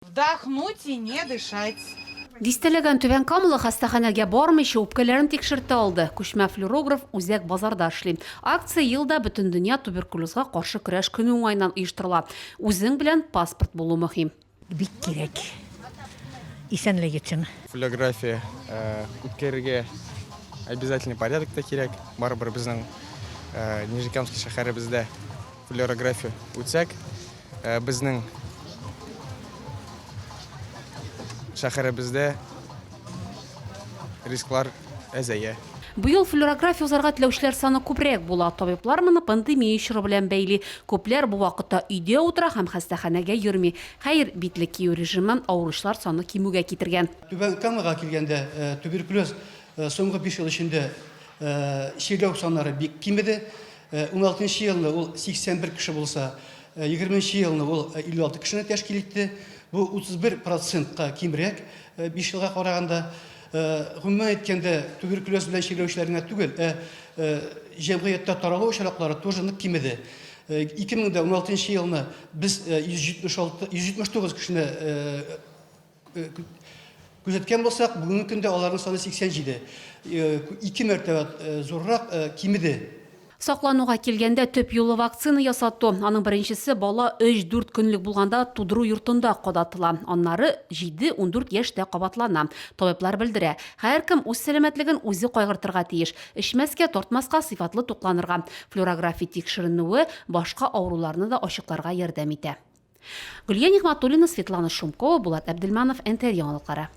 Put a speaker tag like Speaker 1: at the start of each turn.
Speaker 1: Вдохнуть и не дышать.
Speaker 2: Дистәләгән Түбән Камалы хастаханәгә бармыйча үпкәләрен тикшертә алды. Күчмә флюорограф үзәк базарда эшли. Акция ел да Бөтендөнья туберкулезга каршы көрәш көне уңаеннан оештырыла. Үзең белән паспорт булу мөһим.
Speaker 3: Бик кирәк. Исәнлек өчен.
Speaker 4: Флюорография үткәрергә обязательный порядокта кирәк. Барыбер безнең Нижнекамский шәһәребездә флюорография үтсәк, Безнең шәһәребездә рисклар әзәя.
Speaker 2: Быел флюорография узарга теләүчеләр саны күбрәк була. Табиблар моны пандемия чоры белән бәйли. Күпләр бу вакытта өйдә утыра һәм хастаханәгә йөрми. Хәер, битлек кию режимы авыручылар саны кимүгә китергән.
Speaker 5: Түбән Камага килгәндә, туберкулез соңгы биш ел эчендә чирләү саннары бик кимеде. Уналтынчы елны ул 81 кеше булса, егерменче елны ул 56 кешене тәшкил итте. Бу 31 процентка кимрәк биш елга караганда. Гомумән әйткәндә, туберкулез белән чирләүчеләр генә түгел, ә җәмгыятьтә таралу очраклары тоже нык кимеде. 2016 елны без 176, 179 кешене Күзәткән булсак, бүгенге көндә аларның саны 87. Ике мәртәбә зуррак кимеде.
Speaker 2: Саклануга килгәндә, төп юлы вакцина ясату. Аның беренчесе бала өч-дүрт көнлек булганда тудыру йортында кадатыла. Аннары җиде-ундүрт яшьтә кабатлана. Табиблар белдерә, һәркем үз сәламәтлеген үзе кайгыртырга тиеш. Эчмәскә, тартмаска, сыйфатлы тукланырга. Флюорография тикшеренүе башка авыруларны да ачыкларга ярдәм итә. Гөлия Нигъмәтуллина, Светлана Шумкова, Булат Әбделманов, НТР яңалыклары.